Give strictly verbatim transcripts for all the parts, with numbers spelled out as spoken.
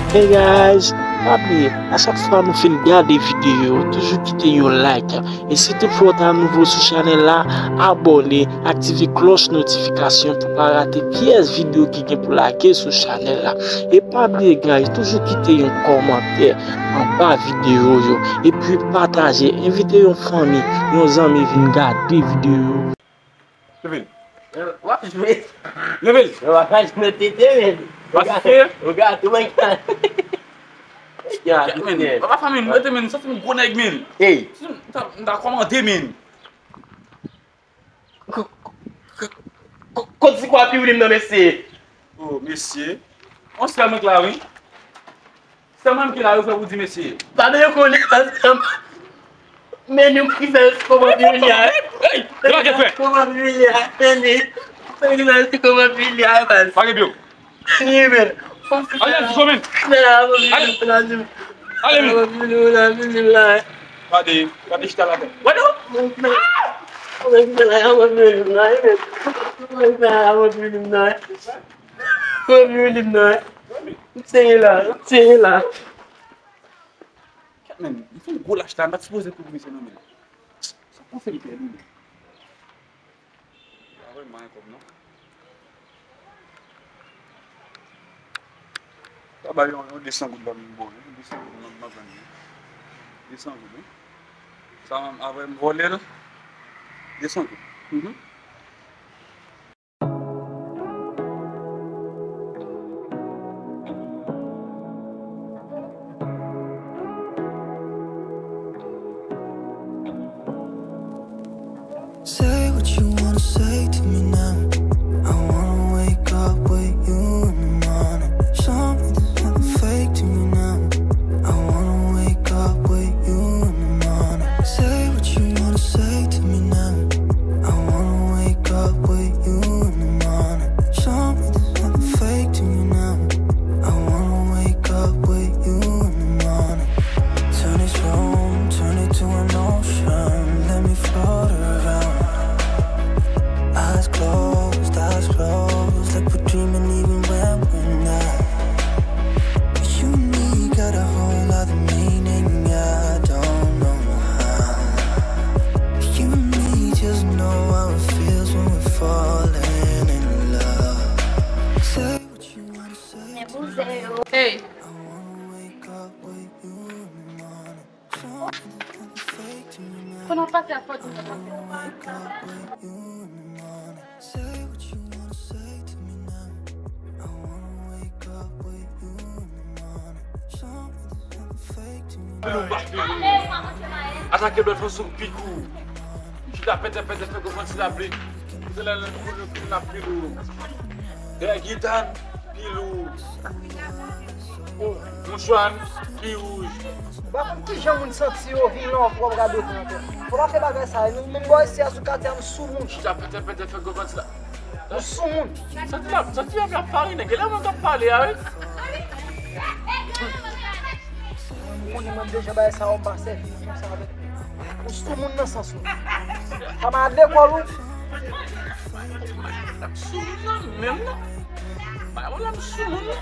Hey guys, pa bliye, a chak fwa nou fin gade videyo, toujou kite yon like. E si toutfwa w ta nouvo sou chanèl la, abòne, aktive klòch notifikasyon pou pa rate pyès videyo ki gen pou lage sou chanèl la. E pa bliye guys, toujou kite yon kòmantè anba videyo yo. Epi pataje, envite yon fanmi, yon zanmi vin gade videyo yo. Leve l. W ap jwe. Leve l. W ap jwe tete, men. Pase. Ou gato, men. Men, papa fanmi, m rete, men, santi m gwo nèg, men. Ey. M ta, m ta kòmande, men. Ko-, ko-, ko-, kot di kwa pi w li m nan, mesye? Oh, mesye. On sèl mwen k la, wi. Sèlman m ki la, yo fè pou di mesye. Pa bezwen konnen, paske m, men nou ki fè kòman pi w li a. Hey, hey, hey, kòman pi w li a, men nou ki fè kòman pi w li a, baz. Pa gen byo. Ni, men. Ale, di komen. Men, ale, ale, men. Gade, gade chita la tèt. Gade. Mwen vini la, mwen vini la. M sere la, m sere la. Men, m fè yon gwo lach la, m pa t sipoze kouri misye nan men l. Sa panse li pèdi, men. Pa vrèman gen kòb, non. Sa bay yon, yon de san goud la, m bon, yon de san goud, m, m vann li. De san goud, wi. Sa, m, apre m vòlè l. De san goud. Mhm. Say what you wanna say to me now. I wanna wake up with you in the morning. Show me there's nothing fake to me now. I wanna wake up with you in the morning. Say what you wanna say to me now. I wanna wake up with you in the morning. Show me there's nothing fake to me now. I wanna wake up with you in the morning. Turn this room, turn it to an ocean. Let me float around. Eyes closed, eyes closed. Like we're dreaming even when we're not. You and me got a whole other meaning. I don't know how. You and me just know how it feels when we're falling in love. Say what you wanna say. Hey. Konnen w pase a fòt, mwen pase. Atake lòt fason pik ou. Chita pètè pètè fè gwo vantilapli. Kote la nan koule koule la pi lou. Dèyè gitan pi lou. Mouchwa pi wouj. Ou pa konn kijan moun santi yo vin lè w ap radote ankò. Fò pa fè bagay sa, nou menm bò isi a sou katye a, m sou moun. Chita pètè pètè fè gwo vantilapli. Ou sou moun. Santi la, santi la ap farinen. Genlè mwen k ap pale a, wi. Ou konnen mwen deja bagay sa yo m pa sèvi konsa avèk ou. Ou sou moun nan sans ou. Pa m al lekòl ou. M sou moun nan menm non. Bagay la m sou moun non.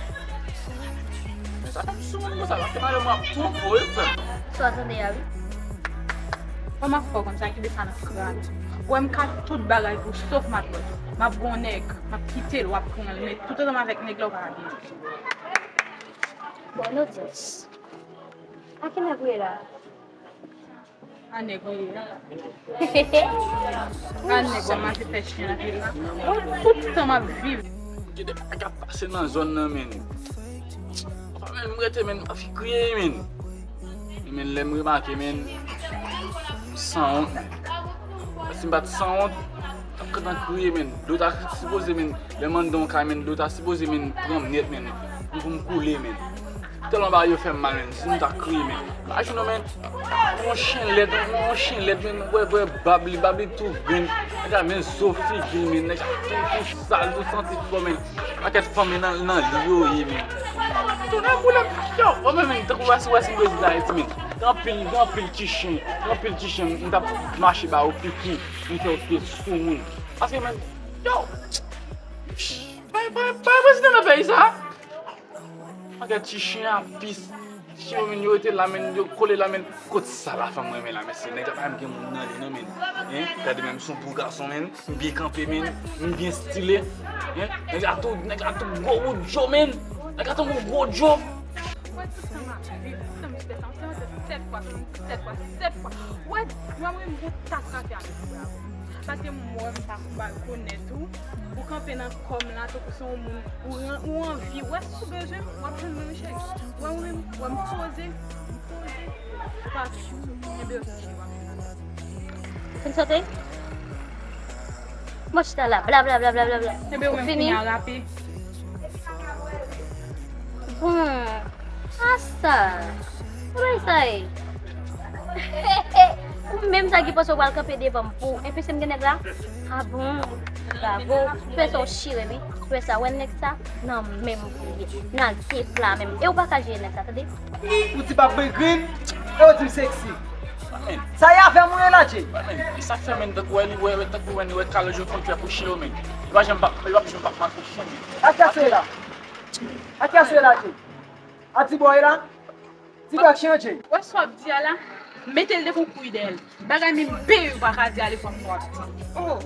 Men sa fè m sou moun konsa, paske malè mwen ap twonpe w wi frè m. Sa w tande a wi. Kòman fè w konn sa ki desann nan kran? Ou wè m ka tout bagay pou w, sof matlòt. M ap gon nèg, m ap kite l, w ap pran l, men tout ansanm avèk nèg la w pa ka gen. Bon, notis. A ki nèg ou ye la? A nèg ou ye a? A nèg w ap mache fè chen anpil la? Mwen tout tan m ap viv. Gen de bagay k ap pase nan zòn nan, men. Anfen, men, m rete, men, m pa fin kriye, men. Men lè m remake, men, m sanwont, men. Paske si m pa t sanwont, m t ap gentan kriye, men. Dlo ta sipoze, men, lè m anndan yon kay, men, dlo ta sipoze, men, pran m nèt, men, pou, pou m koule, men. Tèlman bagay yo fè m mal, men, si m ta kriye, men. Pa jwenn non, men, yon chen lèd, yon chen lèd, men, wè, wè, bab li, bab li tou grenn. Nèg la, men, zo figi l, men, nèg la tou, tou sal, tou santi fò, men. Pakèt fanm nan, nan li yo ye, men. Tounen boulèt, yo, mwen menm, men, tankou wè si, wè si m rete Ayiti, men. Gen anpil, gen anpil ti chen, gen anpil ti chen, m t ap mache ba yo piki, m fè yo te sou moun. Paske, men, yo, bay, bay, bay prezidan nan peyi sa. Gad ti chen a pis. Ti chen yo, men, yo rete la, men, yo kole la, men. Kot sa la fanm renmen la, mesye? Nèg la pa menm gen moun nan li, non, men. Hein? Gade, men, m se yon bo gason, men. M byen kanpe, men. M byen stile. Hein? Nèg la tou, nèg la tou gwo wout jo, men. Nèg la tou gwo jo. Wè tout sa m ap viv, tout sa m ap viv, se sèt fwa, sèt fwa, sèt fwa. Wè, wè, mwen, m gon ta trafè avèk ou la. Paske m wè m pa konn ba l konèt ou. Ou kanpe nan kò m la, tankou se yon moun, ou ran-, ou anvi. Wè, si w bezwen m, w ap jwenn mwen, cheri. Wè, mwen, wè, m poze, m poze. Ou pa vle, enben, ok, w ap jwenn mwen. Fin sote? Mwen chita la, bla, bla, bla, bla, bla, bla. Enben, ou menm, fini? Kounye a rape. Bon. Asta. Kòman sa ye? Ou menm sa ki panse w pral kanpe devan m pou enpeche m gen nèg la? A bon? Bravo. Ou fè sa w chire, wi. Ou fè sa, wè nèg sa? Nan men m pou li ye. Nan de pla menm. E ou pa ka jere nèg sa, tande? Ou di m ap bri grenn, e ou di m seksi. Sa ye avè m ou ye la, Jay? E sa k fè, men, tankou wè li, wè, wè, tankou wè, li wè kalòt yo fè pou chilo, men. Li pa janm pa, li pa janm pa mache chen, men. Ak kiyès ou ye la? Ak kiyès ou ye la, Jay? A ti bò ye la? Ti bò ak chen an, Jay? Wè sa w ap di a la? Mete l devan w kouri dèyè l. Bagay menm peye ou pa ka di a lefwa m w ap di. Oh!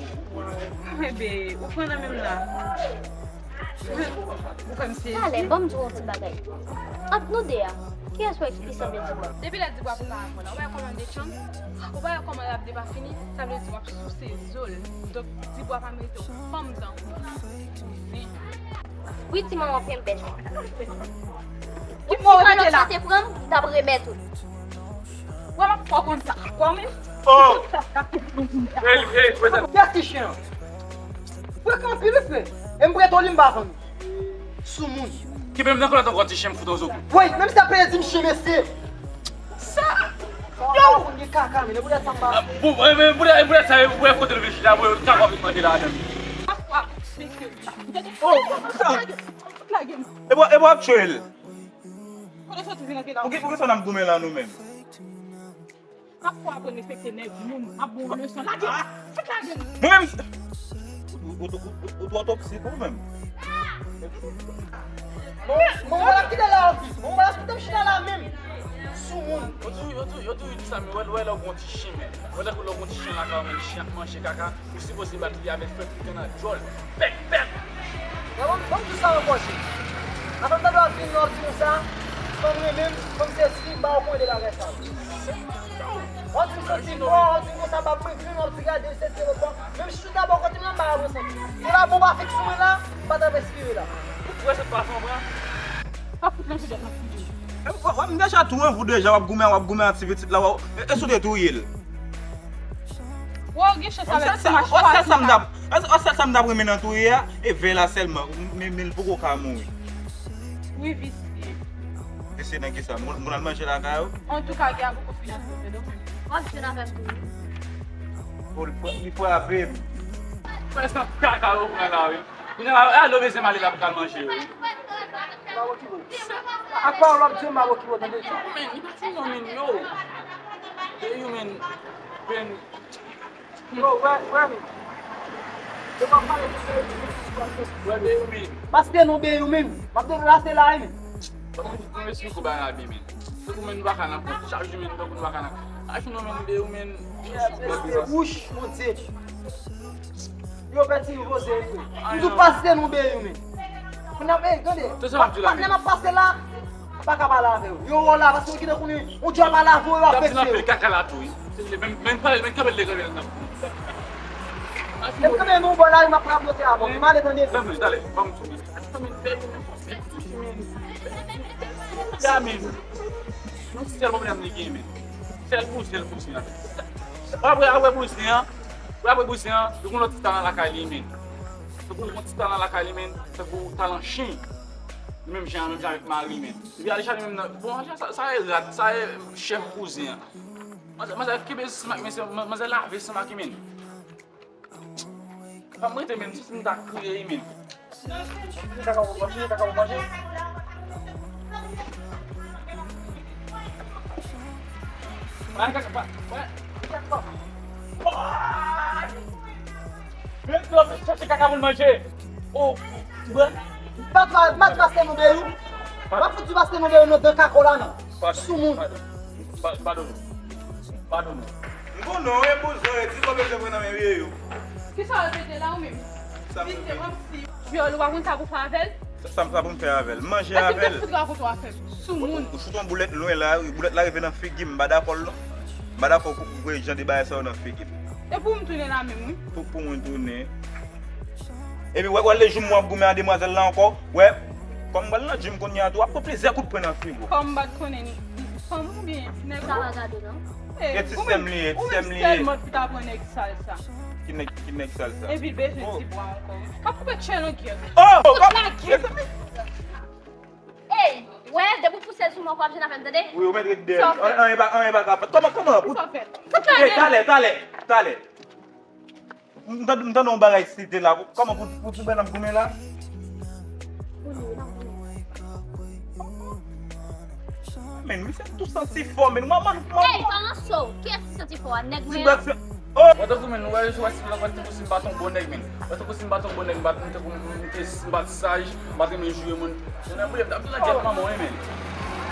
Enben, ou pran nan menm la. Ou fè m sezi. Talè, ban m di w yon ti bagay. Ant nou de a, kiyès ou wè ki pi sanble Dibwa? Depi lè Dibwa pou ka avè w la, ou pa wè kòman l dechanm? Ou pa wè kòman l ap depafini? Sa vle di w ap souse zo l. Donk, Dibwa pa merite w fanm tankou w. Wi, ti manman plenn bèt. Ou si Matya te pran m, m t ap remèt ou. Wè, m ap fè w konn sa. Wè, men. Oh! Kiyès ki chen an? Frekan anpil, wi, frè. E m prete w li, m pa vann ou. Soumoun. Kenbe m nan kolèt ankò, ti chen, m fout ou zo. Woy, menm si ap peye di m chen, mesye. Sa? Yo! Ou gen kaka, men, e poutèt sa m pa. Bon, e, men, poutèt, e poutèt sa, e, wè kote nou vin chita, wè, kaka w vin mande la, menm. Oh, sa. E bò, e bò ap tchwe l. Kote w soti vin antre la? Poukisa, poukisa n ap goumen la, nou menm? Chak fwa aprann respekte nèg moun ap bon leson. Lage! Fout lage m! Mwen menm, ou, ou, ou, ou, ou twò tokzik ou menm. Bon, bon, wè l ap kite la anplis. Bon, wè l ap kite m chita la menm. Soumoun. Yo toujou, yo toujou, yo toujou di sa, men wè, wè lè w gon ti chen, men. Wè lè w gon ti chen lakay ou, men chen ap manje kaka. Ou sipoze bat li avèk fè piten nan djòl. Pèk, pèk! Ban m, ban m di w sa ankò, cheri. Apre m tande w ap vin la, w ap di nou sa, fanm renmen m, fanm sezi, m pa wè w konn de bagay sa yo. W ap di m santi m fò, w ap di m konsa, bab mwen grenn, w ap di gade, sezi, repò. Menm si w ta bò kote m la, m pa ka pran santi. Se la bon pa fèk sou mwen la, m pa t ap espere la. Ou kwè se pa fanm pran? Pa fout nan jidèt nan figi. M deja tou anvi w deja, w ap goumen, w ap goumen ak ti pitit la, w ap, e, e si w te touye l? Wè, w gen chans avèk ti mach pati la. Wè, sèl sa m t ap, wè, sèl sa m t ap renmen nan touye a, e vè la sèlman, men, men l poko ka mouri. Wi, visye. Visye nan kisa? Moun, moun al manje lakay ou? Antouka, gen a poko fini antre, non. W ap jwenn avè m tou, wi. Oh, li fra-, li frape m. Wè, se kaka yo pran la, wi. Kounye a, a, nou bezwen male la pou k al manje, wi. Ak pawòl w ap di yo, m ap okipe w, tande? Men, li pa fin non, men, yo. Yo, men, men. Yo, wè, wè, men. Yo pa pale de yo, men. Wè, men, men. Paske nou, men, men. M ap deplase la, men. Mwen esplike w bagay la byen, men. Tankou, men, nou pa ka nan kont. Chak jou, men, tankou nou pa ka nan. Chak jou, men, men. Wouch, Bondye. Yo, pèdi nou poze, wi. M tou pase nou, men, men. Kounye a, ey, tande. Patnè m ap pase la, m pa ka pale avè w. Yo, wè w la, paske yo gentan konnen, yon djòl pa lave w, yo ap pete w. Kaka la tou, wi. Men, men pale, men kanpe legal nan. Lè m kanpe nan yon bò la, m ap rapote avè w. M ale, tande. Talè, ban m tou. Ya, men. Yon sèl pwoblèm li gen, men. Sèl bouzen l bouzen an. Apre, apre bouzen an, apre bouzen an, li gon lòt ti talan lakay li, men. Tankou li gon ti talan lakay li, men. Tankou talan chen. Menm jan, menm jan avèk mari, men. Epi Alisha li menm nan, bon, Alisha, sa, sa e rat, sa e chèf bouzen an. Manzè, manzè kenbe simak, men se, manzè lave simak, men. Pa m rete menm, si m ta kriye, men. Kaka pou manje, kaka pou manje. Mwen kaka pa, mwen. Men, men, chache kaka pou l manje. Oh, mwen. Mat, mat, mat, master nou deyou. Pa fout di paske nou gen yon dan kako la non. Soumoun. Padone. Padone. M konnen w e bouzon e di sa w bezwen pran nan men vye yo. Kisa w repete la ou menm? Sa m repete. Vyòl ou pa konn sa pou fè avè l? Sa, sa, sa pou m fè avè l? Manje avè l. Èske m te fout rakonte w afè m? Soumoun. Ou fout yon boulèt lwen la, boulèt la rive nan figi m, m pa dakò l non. M pa dakò pou, pou, pou jan de bagay sa yo nan figi m. E pou m tounen la menm, wi. Pou, pou mwen tounen. Epi wè, wè lejou m w ap goumen a demwazèl la ankò, wè. Kòm m pral nan gym kounye a tou, w ap pran plizyè kout pwen nan figi w. Kòm m pa t konnen fanm oubyen nèg. Sa pa gade non. E ti sè m li ye, ti sè m li ye. Ou menm sèlman ki ta pran nèg sal sa. Ki nèg, ki nèg sal sa? Epi l bezwen ti bwa ankò. M ap koupe tchè nan gyèt. Oh! Tout la gyèt. Ey, wè, depi w pouse l sou mwen, w ap jwenn avè m, tande? Wi, ou mèt ret dèyè. Sa w fè? An, anyen pa, anyen pa ka fèt. Kòman, kòman? Kisa w fè? Ey, talè, talè, talè. M tande, m tande yon bagay site la. Kòman pou, pou, pou bèl ap goumen la? Men, misye tou santi fò, men. Mwen, mwen, mwen. Ey, pa nan so. Kiyès ki santi fò a? Nèg mwen an? Oh! Wè tankou men, wè, wè, wè, wè tankou si m pa t yon bon nèg men. Wè tankou si m pa t yon bon nèg, m pa t, m tankou m, m te, m pa t saj, m pa t renmen joure moun. Yon nèg boule, m t ap di nan gyèt manman w, men.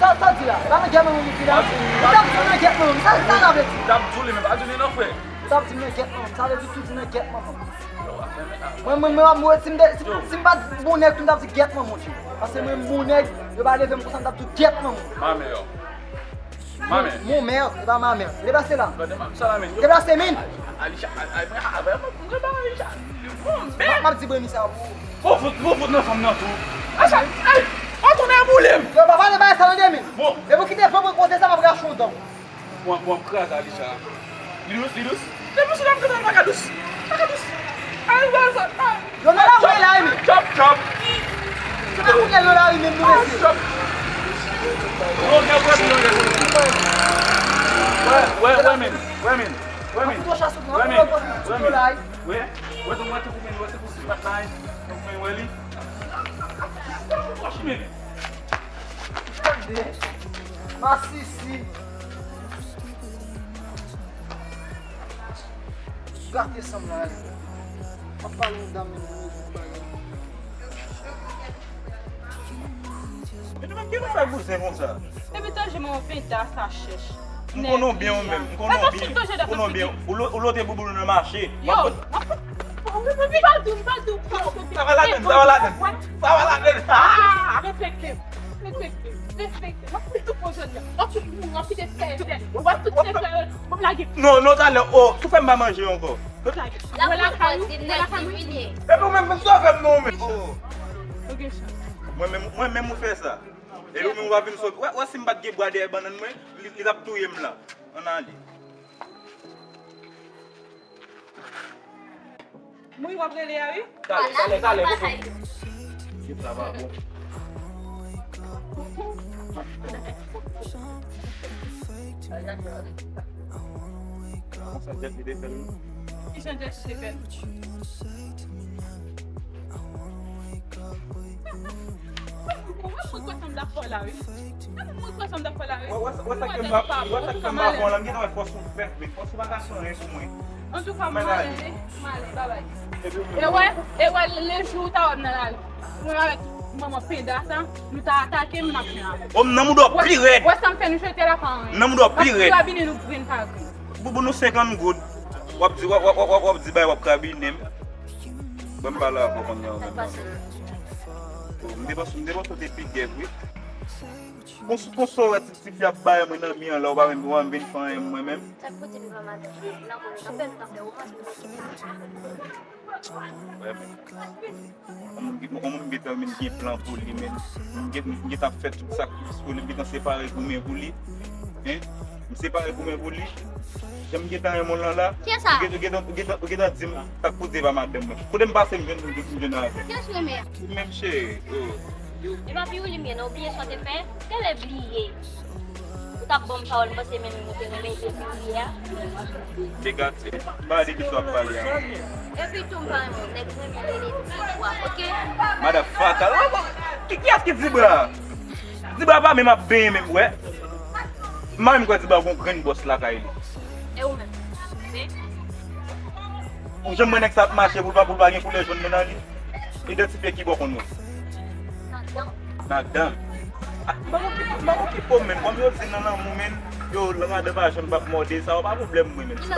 Sa, sa w di la? E pa nan gyèt manman m di la? M t ap di nan gyèt manman m. Sa, sa sa vle di? M t ap di w li, men pa di w li non, frè. M t ap di nan gyèt manman m. Sa vle di tou di nan gyèt manman m. Mwen, mwen, mwen, mwen, si m te, si, si m pa t bon nèg tou, m t ap di gyèt manman w, tchou. Paske mwen, m bon nèg, yo pa leve m konsa, m t ap di gyèt manman w. Mamè yo. Mamè. Mon mère, e pa ma mère. Deplase la. Deplase, min. Alisha, a, a, a, a, mwen, mwen, mwen, Alisha. Mon mère. M ap di brenn sa pou ou. Bon, fout, bon, fout nan fanm nan tou. Alisha, ay, an tounen boule m. Yo, papa, ne bay sa nan de min. Bon. E pou kite fanm koze sa, m ap rache yon dan. Bon, bon, kraz Alisha. Li dous, li dous. Li dous, li dous, pa ka dous. Pa ka dous. Ay, wè sa. Yo nan lari la, wi. Chop, chop. Se pa kounye a yo nan lari menm, nou, mesye. Chop. Yo gen pwèp, yo gen pwèp. Wè, wè, wè, men. Wè, men. Wè, men. Wè, men. Wè, men. Wè, men. Wè, wè, wè, wè, wè, li. Masisi. Gate sanm la, wi. M ap pale yon dam menm pou rezon bagay. Men nou menm, ki nou fè bouzen konsa? Epi tande manman penda sa chèch. M konnen w byen ou menm, m konnen w byen, m konnen w byen. Ou lo-, ou lote bouboun ou nan mache. Yo, m ap fout, m ap fout, m ap fout. Sa va ladann, sa va ladann. Sa va ladann. Ah! Respekte m, respekte m, respekte m. M ap fout tout pwozisyon. M ap fout moun, m ap kite fè, fè. M ap fout fè, fè. Bon, lage. Non, non, talè, oh, si w fè m pa manje ankò. Lage. Mwen lakay ou, mwen lakay ou. Epi ou menm, menm sa w fè m non, men. Oh. Ou gen chans. Mwen menm, mwen menm ou fè sa. Epi ou menm ou pa vin sot. Wè, wè si m pa t gen bwa dèyè bannann mwen, li, li t ap touye m la. Ann ale. Mouri w ap rele a, wi. Talè, talè, talè, koko. Tip la pa bon. Konsa Jessie te fè l. Ki jan Jessie te fè l? Mwen kwè sa m t ap fè w la, wi. Mwen kwè sa m t ap fè w la, wi. Wè, wè, wè sa ke m pa, wè sa ke m pa fè w la, m gentan wè fòs ou fèt, men fòs ou pa ka fè anyen pou mwen. Antouka, m ale, m ale, babay. E wè, e wè, le jou ou ta wè m nan lari, mwen avèk manman penda sa, nou ta atake m, n ap jwenn avè w. O, m nan mouda w pi rèd. Wè sa m fè nou jete la pa anyen. M nan mouda w pi rèd. N ap krabinnen nou grenn pa grenn. Pou, pou nou senkant goud, w ap di, w ap, w ap, w ap, w ap di bay, w ap krabinnen m. Ban m pale avè w kounye a, ou menm. O, m te panse, m te panse w te pi gèv, wi. Konsa, konsa w wè ti, ti fi ap bay mwen nan mi an la, ou pa menm, ou pa menm vin fè anyen mwen menm. Sa k pote m nan maten, nan konnen, nan pèl, nan fè ou panse. Wè, men. Yon moun, yon moun gentan vin gen plan pou li, men. M gen, m gentan fè tout sa k disponib, m gentan separe goumen pou li. Hein? M separe goumen pou li. Jan m gentan renmen w lan la. Kiyès sa? Ou gentan, ou gentan, ou gentan, ou gentan di m sa k poze pa madanm mwen. Kote m pase m jwenn, m jwenn avè. Kiyès renmen an? Ou menm cheri. Oh. E pa pi ou li m ye non, ou bliye sa w te fè? Genlè bliye. Ou t ap ban m pawòl, m panse menm ou te renmen epi ou ye a. Negate. M pa de ki sa w ap pale a. Epi tou m pa renmen w, nèg renmen rele Dibra, oke? Madan fatal. Ki, kiyès ki Dibra? Dibra pa menm ap benyen menm, wè. M pa menm kwè Dibra gon grenn bòs lakay li. E ou menm? Ou janm wè nèg sa ap mache pou l pa, pou l pa gen koulè jòn nan li? Idantifye ki bò konn wè. Nan dan. Nan dan. M pa okipe, m pa okipe w, men. Kòm yo di nan lanmou, men, yo, madanm pa janm p ap mòde, sa yo pa pwoblèm mwen, men. Ti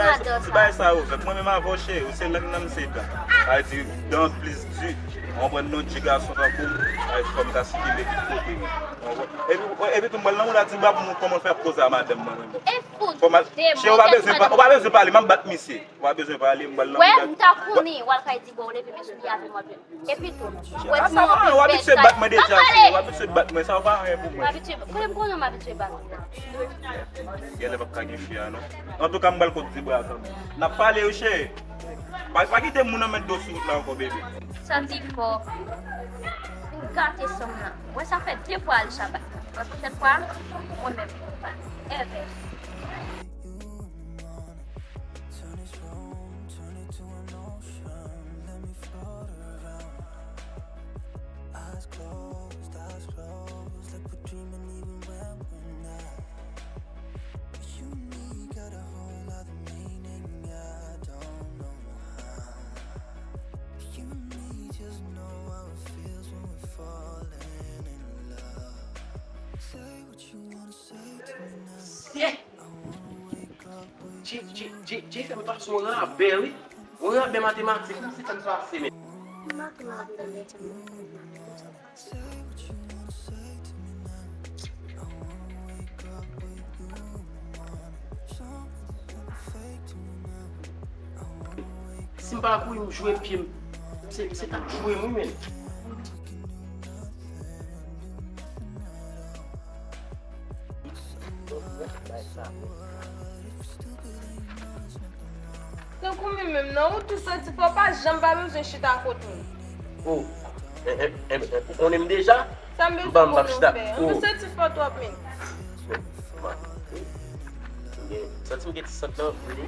bagay sa yo fèt. Mwen menm avè w, cheri, ou se lang nan m se dan. Sa vle di, dan plis di. Ou konprann non, ti gason tankou m, ay, fò m ta sikile tout kote, men. Ou konprann? Epi, epi tou, m pral nan mouda ti bra pou m wè kòman l fè ap koze a madanm mwen, men. E fout. Fò m al, cheri, ou pa bezwen pa, ou pa bezwen pale, m ap bat misye. Ou pa bezwen pale, m pral nan mouda. Wè, m ta konnen, w al kay di, bon, w leve men sou li avè m, w ap jwenn. Epi tou, ou wè ti moun anpil bèt kay. W abitye bat mwen deja, cheri, w abitye bat mwen, sa yo pa anyen pou mwen. W abitye, kote m konnen w abitye bat. Genlè p ap ka gen fi a, non. Antouka, m pral kot ti bra kanmenm. N ap pale, wi, cheri. Pa, pa kite moun nan met do sou wout la ankò, bebe. Santi fò. Ou gate san m nan. Mwen sa fè de fwa al chaba. Paske sèt fwa, mwen menm. Èvè. Sye! Dje, Dje, Dje, Dje fè m pase yon rabè, wi. Yon rabè matematik, wi, se fè m pase, men. Si m pa kouri, m jwe pye m. Se, se t ap jwe m, wi, men. Tankou mwen menm, non, ou tou santi fò, pa janm pa bezwen chita kot mwen. O, e, e, e, e, ou konnen m deja? Sa m bezwen konnen w fè? Ou santi fò twòp, men. Santi m gen ti sant nan vre.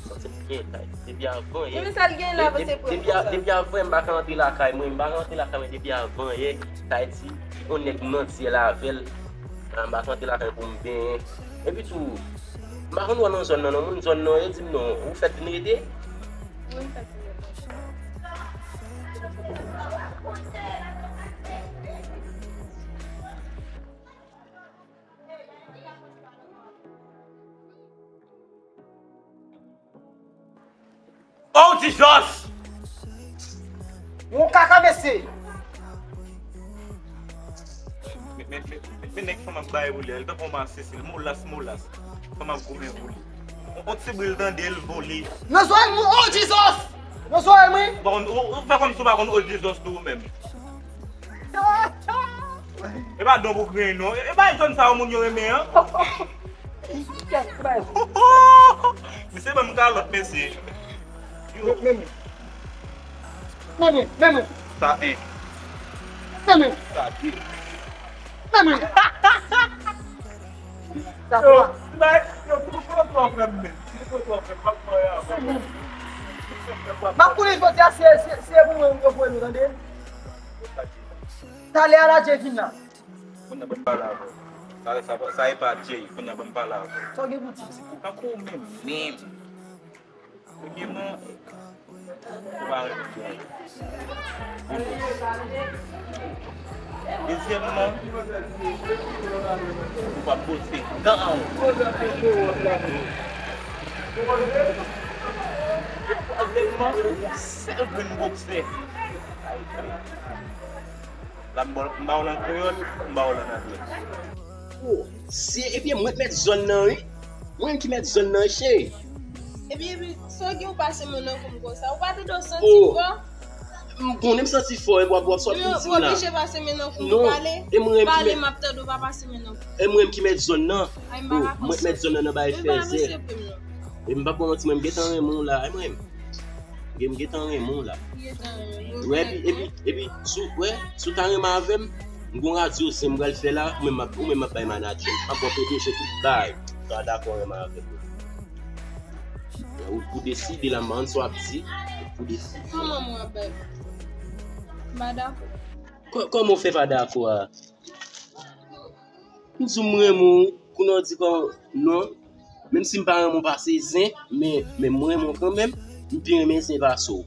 Santi m gen, depi avan yè. Depi sa l gen la, depi, depi, depi avan yè, m pa ka antre lakay mwen, m pa ka antre lakay mwen depi avan yè. Sa vle di, yon nèg m nan dyèl avè l. M pa ka antre lakay pou m benyen. Epi tou, m pa konn wè nan zòn nan, non, moun zòn nan, yo di m non. Ou fèk vin rete? Wi, m fèk vin rete. Oh, Jesus! Yon kaka, mesye! Men, men, men, men, men nèg fanm ap bay pou li, li tankou yon masisi, molas, molas. Fanm ap goumen pou li. On, on ti bri l tande, l vole. Nan zòrèy mwen, oh, Jesus! Nan zòrèy mwen! Bon, ou, ou fè kòmsi ou pa konn oh, Jesus tou ou menm. E pa don pou griyen non. E, e pa jòn sa yo moun yo renmen an. Misye ban m kalòt, mesye. Men, men, men. Men, men, men, men. Sa en. Men, men. Sa de. Men, men. Sa twa. Yo, yo, yo, yo, yo, yo, men. M ap konnen jodi a se, se, se pou mwen yo voye nou, tande? Talè a la Dye vin la. Kounya ban m pale avè w. Sa, sa, sa e pa Jay. Kounya ban m pale avè w. Sa w gen pou di? Tankou w menm, menm. Premyèman, ou pa renmen bwè. Dezyèmman, ou pa poze dan w. Twazyèmman, ou sèl grenn bòksè. La, m ba, m ba w l an kreyòl, m ba w l an anglè. O, se, ebyen, mwen k mèt zòn nan, wi. Mwen ki mèt zòn nan, cheri. Epi, epi, sa w gen w pase men nan kou m konsa? Ou pa tande w santi fò? M konnen m santi fò, epi w ap, w ap sot pou di m la. Ou oblije pase men nan kou m pale. Pale, m ap tande w pa pase men nan kou m. E mwen ki mèt zòn nan. O, mwen k mèt zòn nan nan bay fèzè. E m p ap ba w manti, mwen m gentan renmen w la, e mwen. Gen m gentan renmen w la. Wè, epi, epi, epi, si w, wè, si w ta renmen avè m, m gon radyo zen m pral fè la, ou menm m ap, ou menm m ap bay manadjè m. M ap ba w P D G tout bagay. Sa w dakò renmen avè m. Ou, ou deside la, m pa konn sa w ap di, ou deside. Kòman mwen ap bay? M pa dakò. Kò-, kòman w fè pa dakò a? M di w m renmen w, kounye a w di kòman non. Menm si m pa renmen w pase zen, men, men mwen renmen w kanmenm, m pi renmen zen pase w.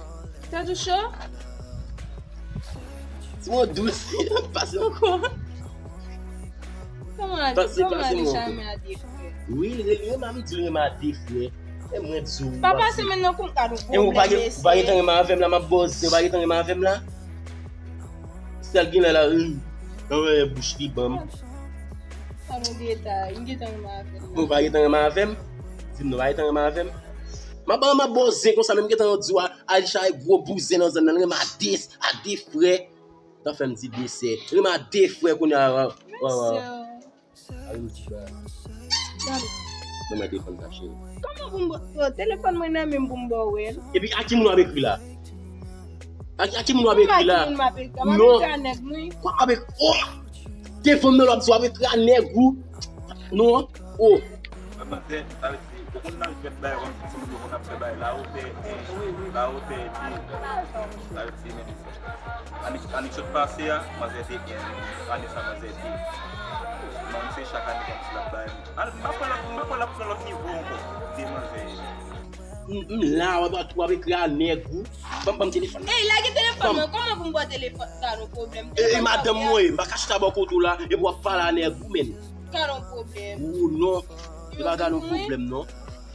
Tèt ou cho? Ti mwen dous. Pase ankò. Kòman a, kòman a li chame a de frè? Wi, li renmen, m ap di renmen a de frè. E mwen di w. Pa pase men nan kou m ka nou pwoblèm mesye. Ou pa gen tan renmen avè m la, m ap bòze, ou pa gen tan renmen avè m la. Sèl gen lè la, ri. Nan wè bouch li ban m. Sa nou detay, m gen tan renmen avè m la. Ou pa gen tan renmen avè m? Di m non, pa gen tan renmen avè m? M ap ban m ap bòze konsa, men m gen tan di w, Alisha e gwo bouzen nan zòn nan, renmen a de, a de frè. Tan fè m di de sè. Renmen a de frè kounye a. Mesye. Gade. Mwen mwen defann sa, cheri. Kòman pou m ba w telefòn mwen nan men m pou m ba w el? Epi a ki moun w ap ekri la? A, a ki moun w ap ekri la? Kòman a ki moun m ap ekri? M ap ekri a nèg mwen. Kwa m ap ekri? Oh! Defann nan w ap di w ap ekri a nèg ou. Non. Oh. Manzè, sa vle di, ou konn nan jwèt bay kòm si se moun yo konn ap fè bay la ou fè, la ou fè di. Sa vle di, men. Ane, ane sot pase a, manzè te en. Ane sa, manzè de. Mwen se chak ane kòmsi l ap bay. Al, m pa kwè l ap, m pa kwè l ap pran lòt nivo ankò. De manzè. M m la, w ap, w ap ekri a nèg ou. Ban m, ban m telefòn nan. Ey, lage telefòn nan. Kòman pou m ba w telefòn? Gad yon pwoblèm. E, e madanm mwen, m pa ka chita bò kote w la, epi w ap pale a nèg ou, menn. Gad yon pwoblèm. Ou non. E pa gad yon pwoblèm, non.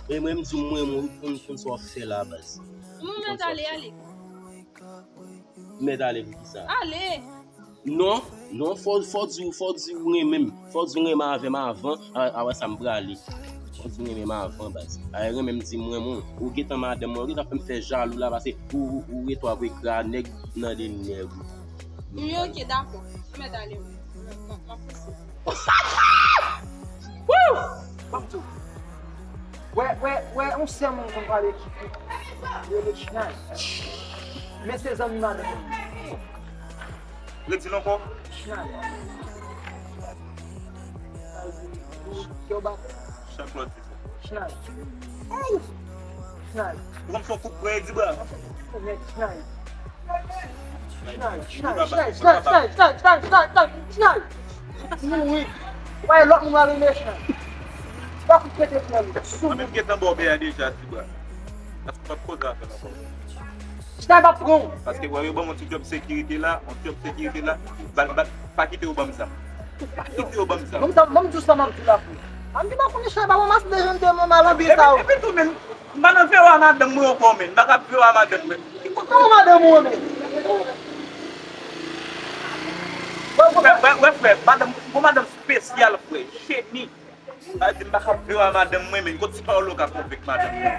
E mwen, m di w, mwen, mwen, ou konn, konn sa w ap fè la, baz. Mwen mèt ale, ale. Mèt ale pou kisa? Ale. Non, non, fò, fò di, fò di ou renmen m. Fò di ou renmen avè m avan, a, a wè sa m prale. Fò di ou renmen m avan, baz. A renmen m di m renmen w. Ou gentan madanm mwen, ou gentan fè m fè jalou la, paske ou, ou, ou rete w ap ekri a nèg nan de nèg ou. Wi, ok, dakò. Mèt ale, wi. M, m, m ap pouse. Woo! Ban m di w. Wè, wè, wè, yon sèl moun konn pale ki pi. Yo rele Chnay. Men se zanmi madanm mwen. Redi l ankò. Chnay. Sa vle di, kè w bat. Jean Claude. Chnay. Chnay. Ou konn fè koup pran Edi bra. Chnay. Chnay, Chnay, Chnay, Chnay, Chnay, Chnay, Chnay, Chnay, Chnay. Mouri. Wè, lòt moun alime Chnay. Pa fout pete frè m. Mwen menm gentan ba w bè a deja, ti bra. Paske w p ap koze avè l ankò. Chnay p ap pran w. Paske wè, yo ban m yon ti djòb sekirite la, yon djòb sekirite la, ba, ba, pa kite yo ban m zam. Pa kite yo ban m zam. Ban m zam, ban m di w sa m ap di w la, frè. A m te pa konnen Chnay pa ranmase de jan de manman lanbi sa yo. Epi, epi tou, menm, m pa nan vewo a madanm mwen ankò, menm. M pa ka vewo a madanm mwen. Ki kote ou madanm ou, menm? Frè, frè, frè, frè, madanm, gon madanm espesyal, frè. Cheni. Sa di m pa ka viv a madanm mwen, men kot ti Paolo ka konvenk madanm mwen?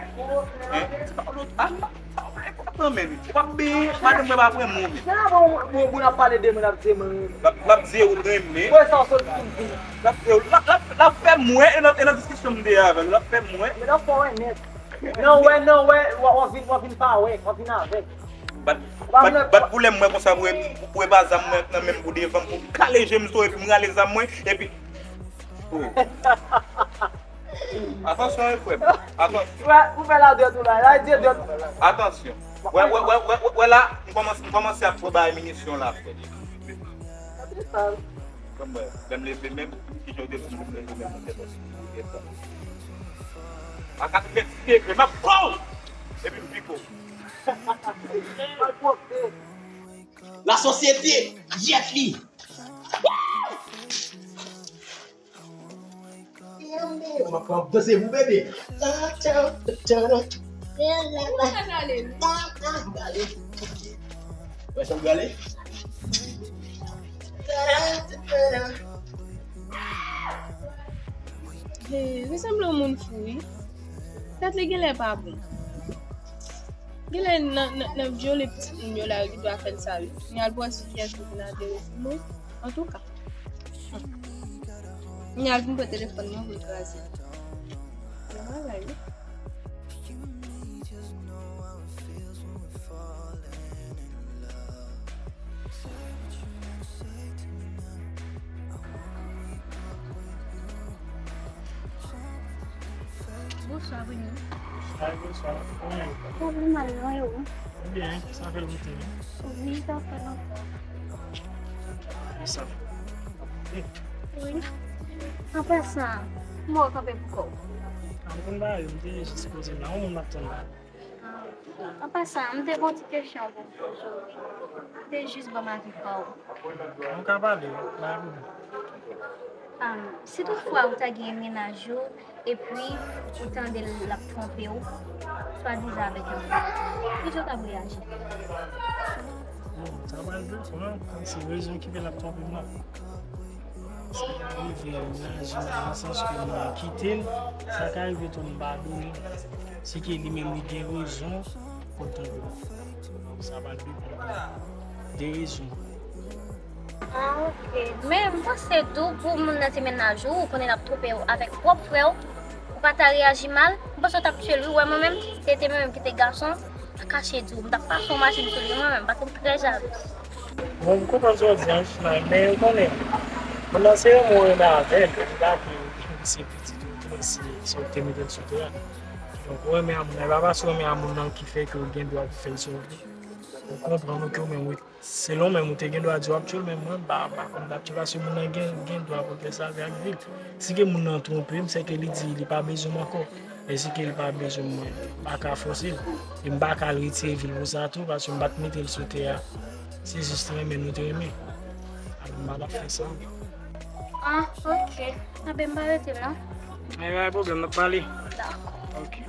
Hein? Ti Paolo, ah, sa pa enpòtan, men. W ap benyen, madanm mwen pa pran mwen, men. Se la bon, bon, bon, n ap pale de mwen, n ap di mwen renmen. L ap, l ap di ou l renmen. Wè sa w sot pou di. L ap di ou, l ap, l ap, l ap fè mwen, e nan, e nan diskisyon m te avè l, l ap fè mwen. Men nan fò wè nèt. Nan wè, nan wè, w ap, w ap vin, w ap vin pa wè, w ap vin avèg. Bat, bat, bat pou lè m wè konsa, pou e, pou e pa zam mwen nan men m pou devan m, pou kale je m sou epi m rale zam mwen, epi Oh. Atansyon, wi, frè m. Atansyon. Wè, ou fè la dwèt ou la. La, di dwèt. Atansyon. Wè, wè, wè, wè, wè, wè la, m kòmanse, m kòmanse ap pran bagay minisyon la, frè. Kòm wè, lè m leve menm, ki jan w te di m leve menm, mwen te pòs. A katrevennsis degre, m ap kò w! Epi m piko. La sosyete, yèt li. Mwen pran danse pou bebe. Mwen prale. Wè sa m prale. Hey, li sanble yon moun fou, wi. Tèt li genlè pa bon. Genlè nan, nan, nan vyole pitit moun yo la, yo gen dwa fè l sa, wi. Kounye a l pral sou kiyès ki vin adere sou mwen. Antouka. Kounye a l vin pran telefòn mwen pou l kraze. Nan bagay, wi. Bonswa, Bruno. Ay, bonswa. Kòman w ye? Sa va mal, non, e ou? Byen, sa fè lontan, wi. Wi, sa fè lontan. Sa. Wi. An pasan, kòman w kanpe pou kò w? A, m konn ba yo, m te jis poze m la. Yon moun m ap tann la. An pasan, m te gen yon ti kesyon pou m poze w. Te jis ban m avi pa w. Nou ka pale, pa gen pwoblèm. Am, si toutfwa ou ta gen mennaj ou, epi ou tande l ap twonpe w, swadizan avèk yon moun, kijan w t ap reyaji? Bon, sa pral depann, si rezon ki fè l ap twonpe m nan. Sa ka rive m reyaji mal nan sans ke mwen kite l, sa ka rive tou m padone l. Si ke li menm li gen rezon pou l twonpe m. Sa pral depann de rezon. Ah, ok. Men m panse tou pou moun nan se mennaj ou, ou konnen l ap twonpe w avèk pwòp frè w, ou pa ta reyaji mal, m panse w t ap tye l wi. Ou wè mwen menm, si se te mwen menm ki te gason, m ta kache di w, m t ap pase yon machin sou li mwen menm, paske m trè jalou. Bon, m konprann sa w di an, Chinay, men ou konnen, moun nan se renmen w renmen avè l, ou pa vle se pitit ou tou, si, si w te mete l sou tè a. Donk, ou renmen a moun nan, e pa paske w renmen a moun nan ki fè ke w gen dwa pou fè l sa w vle. Ou konprann ou ke ou menm, wi, selon w menm, ou te gen dwa di w ap tye l, men mwen, m pa, m pa konn m t ap tye l, paske moun nan gen, gen dwa pou l fè sa l vle ak vi l. Si ke moun nan twonpe m, sèke li di li pa bezwen m ankò. E si ke li pa bezwen mwen, m pa ka fòse l. E m pa ka al retire vi l pou sa tou, paske m pa t mete l sou tè a. Se jis renmen nou te renmen. Alò, m pa t ap fè sa. Ah, ok. Anben, m pa rete non. Men pa gen pwoblèm, n ap pale. Dakò. Ok.